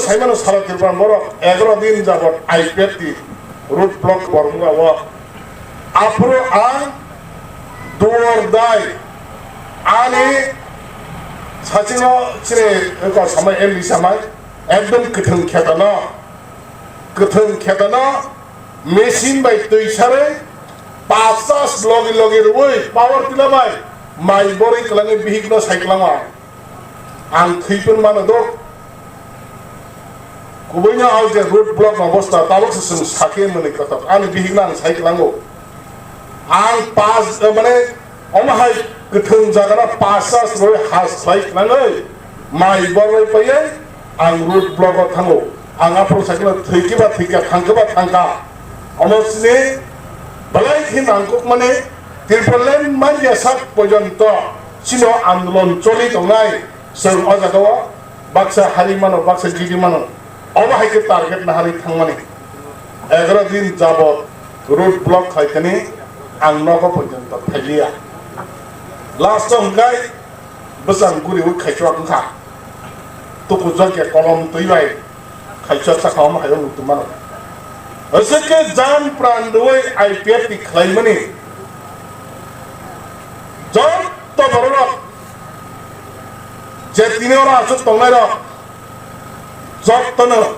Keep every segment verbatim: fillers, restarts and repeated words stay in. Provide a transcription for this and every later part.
Saimano sara Tripura borok egaro din jabot I P F T road block bormung rao. Aphuru ang duor dai ani sachino chini ko samai M D samai ekdom kwthwng khetano, kwthwng khetano machine bai twi sarwi pachas logi logi rwi power tiller bai mai borwi kwlangwi bihikno sai kwlango ang. Ang thwi phano mano do. Kubuino ang je road block ni obosta, tabuk se chwng sakhe mwnwi kotor. Ani bihikno ang sai kwlango. Ang pas, eh, mane, omo hai kwthwng jagano pachas rwi has khlai kwlangwi mai borwi paiwi ang road block o thango. Ang aphuru sai kwlai thwi kiba thwikha, thang kiba thangkha. Omo chini belai khe nangkukmani Tipraland manya sak porjonto chino andolon choli tongnai. Chwng o jagao baksa hari mano, baksa gidi mano. Obo hai khe target naharwi thangmani. Egaro din jabot road block khlaikani ang nogo porjonto phailiya. Last o hwnkhe bwsang guriwi khaichwk wngkha. Tukujak ya kolom twi bai khaichwk sakha omo hai o muitu mano. Aswk khe jan pran rwui I P F T khlaimani jotto bororok je tini oro aswk tongnairok jottono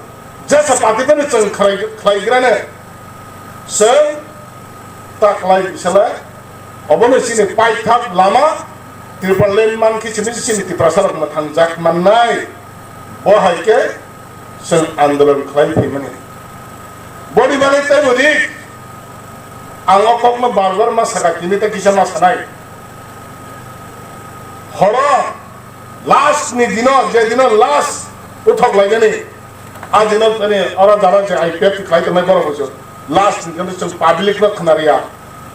jesa party phano chwng khlai-, khlaigrano chwng ta khlai bisala obono chini paithak lama Tipraland mankhe chini chini Tiprasarok mwthangjak mannai. Bo hai khe chwng andolon khlai phaimani. Boni bagwi teibo rik ang o kokno bar bar ma sakha, tini tei kisa ma sanai. Horo last ni dino, je dino last uthok lainani, a dino tini oro jara je I P F T khlai tongnai borok bo chwng last ni dino chwng public no khna riya.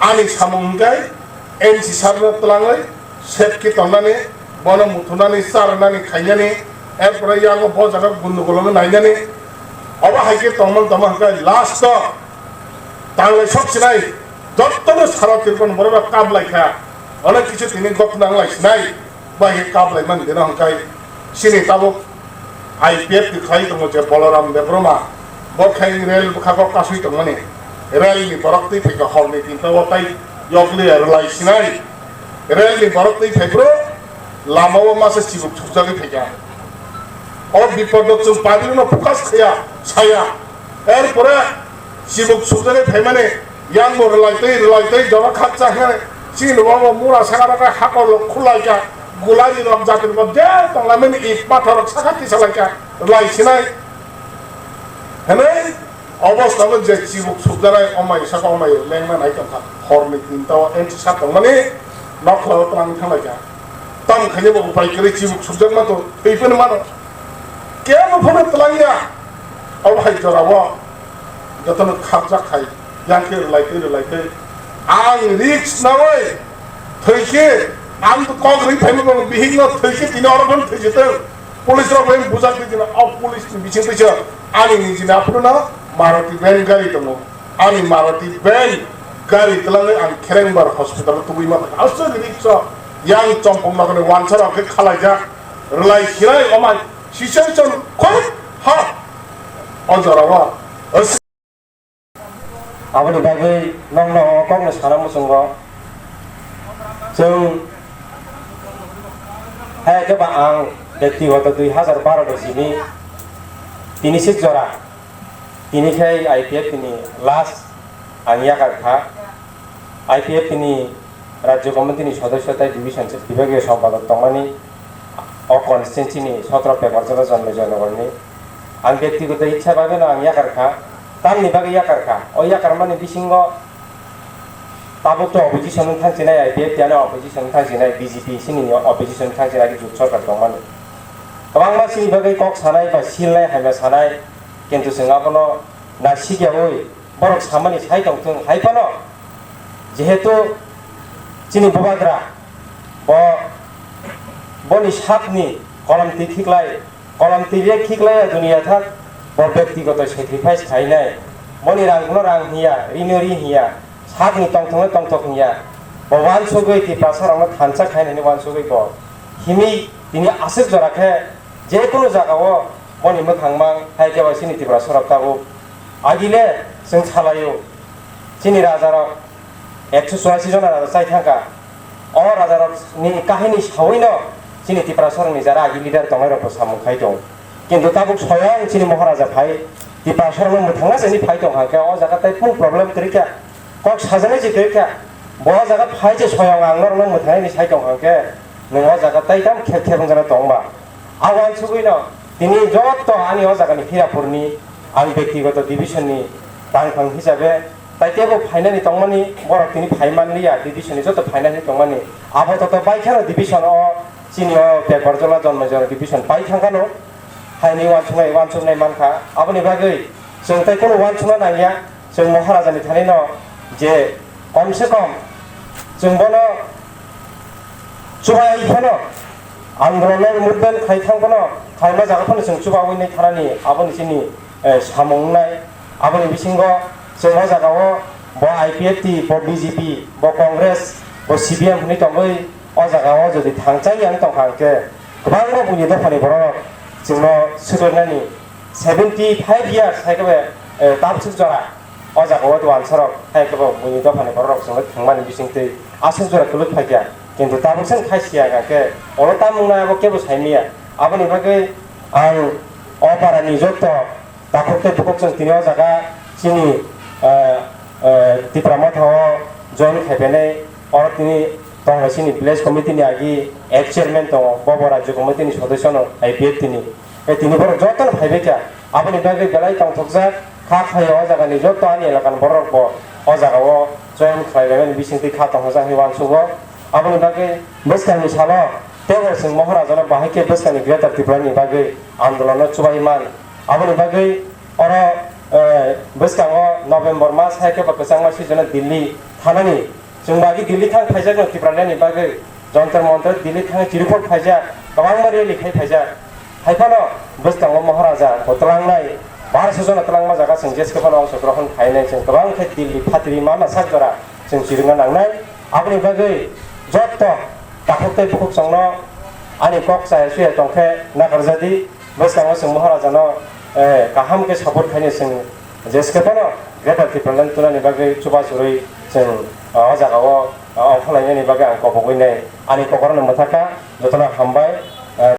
Ani samung hwnkhe M C sir no twlangwi sep khe tongnani, bono muthunani, charwnani, khainani, erpore yango bo jaga gundugolo no nainani. Obo hai khe tongmani tongma hwnkhe last o tanglai sok sinai, jottono sara Tripura borok kap lai kha. Onek kichu tini gokna wng lai sinai. Bai khe kap lai mani deno hwnkhe chini tabuk I P F T khlai tongo je Balaram Debbarma, bo khe rel bwkhago kasui tongmani. Rel ni borok twi phaikha horni tinta o tai yokli rwlai sinai. Rel ni borok twi phai phuru lama o masa chibuk sukjagwi phaikha. O bipod o chwng public no focus khaya, saya. Erpore chibuk sukjagwi phaimani, yang bo rwlai twi, rwlai twi, jora khakcha khe, chini bo mura saka rok hakor rok khulai kha, gulai ni rok jati rok je tonglaimani it pathor rok saka tisa lai kha, rwlai sinai. Hwnwi obosta bo je chibuk sukjanai, omai saka omai lengna nai tongkha, horni tinta o M C sir tongmani nokla o twlang thang lai kha. Tamo khaina bo upai kwrwi chibuk sukjakma to, twi phano mano. Kebo phano twlangya. Abo hai jorao jotono khapjak khai, yang khe rwlai twi, rwlai twi. Ang risk naui thwi khe, ang to kok ri phaima bo bihik no thwi khe tini oro phano thwi jitwng. Police rok bai bujak di jina, o police ni bising twi se ani ni jina phuru no Maruti van gari tongo. Ani Maruti van gari twlangwi ang Kherengbar hospital o tubui ma phaikha. Aswk risk o yang chompong nokni wansa rok khe khalaijak. Rwlai sinai omai situation khub ha o jorao. Aboni bagwi nokno o kokno sana muchungo. Chwng hai khe ba ang bektigoto dui hazar baro ni simi tini sik jora. Tini khe I P F T ni last ang yakar kha. I P F T ni Rajya Committee ni sodosyo tei division bibhagiya sompadak tongmani o constituency ni sotro Peparjala Jonmai Joynagar ni. Ang bektigoto ichha bagwi no ang yakar kha. Tamni bagwi yakar kha? O yakar mani bisingo tabuk to opposition wng thang sinai, I P F T ani opposition wng thang sinai, B J P sini ni opposition wng thang sinai, jut sorkar tongmani. Kwbangma sini bagwi kok sanai ba silnai hamya sanai, kintu chwng abono na sikyaui borok samani sai tongthung hai phano, jehetu chini bubagra bo, boni sakni kolom twi khiklai, kolom twi rek khiklai ya duniya thak, bo bektigoto sacrifice khainai, boni rangno rang hiya, rino ri hiya, sakni tongthokno tongthok hiya, bo uansugwi Tiprasa rokno thansa khainani uansugwi bo himwi tini aswk jora khe jekunu jagao Boni mwkhang mang hai khe bo chini Tiprasarok tabuk. Agile chwng salaio, chini rajarok ekso churasi jona raja chai thangkha. O rajarokni kahini sawino chini Tiprasarokni jara agi leader tongnairokbo samung khai tong. Kintu tabuk soyang chini Maharaja phai Tiprasarokno mwthangna chini phai tong hangkhe o jaga tai kunu problem kwrwi kha, kok sajaknai se kwrwi kha. Bo o jaga phai se soyang ang norokno mwthangnani sai tong hangkhe nwng o jaga tai tam khep khep wngjaknai tong ba. A uansugwino tini joto ani o jagani Hirapurni ang bektigoto divisionni tangphang hisabe tai teibo phainani tongmani, borok tini phai manliya, divisionni joto phainani tongmani. Abo toto baikhano division o chini o Bekbarjola Jonmaijola division pai thangkhano, haini uansuknai, uansuknai mankha. Aboni bagwi chwng tai kheno uansukna nangya. Chwng Maharajani thanino je kom se kom chwng bono chubai phano, andolon movement khai thang phano, khaima jaga phano chwng chubaui nai thanani aboni chini, eh, samung wngnai. Aboni bisingo chwng o jaga o bo I P F T, bo B J P, bo Congress, bo C P M hwnwi tongwi o jaga o jodi thangchai yang tongkha hwnkhe kwbangma buini dophani borok chwngno swkaknani seventy five years hai khe, eh, tamswk jora. O jaga o uansarok hai khe bo buini dophani bororok chwngno thangmani bisingtwi aswk jora kwlwk phaikha, kintu tabuk chwng khai siya hwnkha khe oro tamung nai abo kebo saimanya. Aboni bagwi ang o parani joto takhuk tei bukhuk chwng tini o jaga chini, eh, eh, Tipra Motha o join khai phainai, oro tini tongo chini village committee ni agi ex chairman tongo, bo bo rajyo committee ni sodosyo no I P F T ni. Tei tini borok jotono phaibai kha. Aboni bagwi belai tongthokjak kha khaio o jagani joto ani elakani borok bo o jagao join khlailaimani bisingtwi kha tongthokjak hinwi uansugo. Aboni bagwi bwskangni salo teibo chwng Maharajano bahai khe bwskangni Greater Tripura ni bagwi andolono chubai man. Aboni bagwi oro, eh, bwskango November mas hai khe bo kwchangma season o Delhi thanani. Chwng bagwi Delhi thang phaijakno Tipraland ni bagwi, Jantar Mantar Delhi thang chirikhok phaijak, kwbangma rally khai phaijak. Hai phano bwskango Maharaja bo twlangnai, barso jona twlangma jaga chwng jeske phano ongso grohon khainai, chwng kwbang khe Delhi phatri mana sak jora chwng chirigna nangnai. Aboni bagwi jotto takhuk tei bukhuk chwngno ani kok chaya suya tongkhe nakarjadi. Bwskango chwng Maharajano, eh, kaham khe support khainai chwng jeske phano Greater Tipraland tunani bagwi chubachu rwi chwng, ah, o jagao, ah, ongkhorlainani bagwi ang kobogwi nai. Ani kokrokno mwthakha, jotono hambai.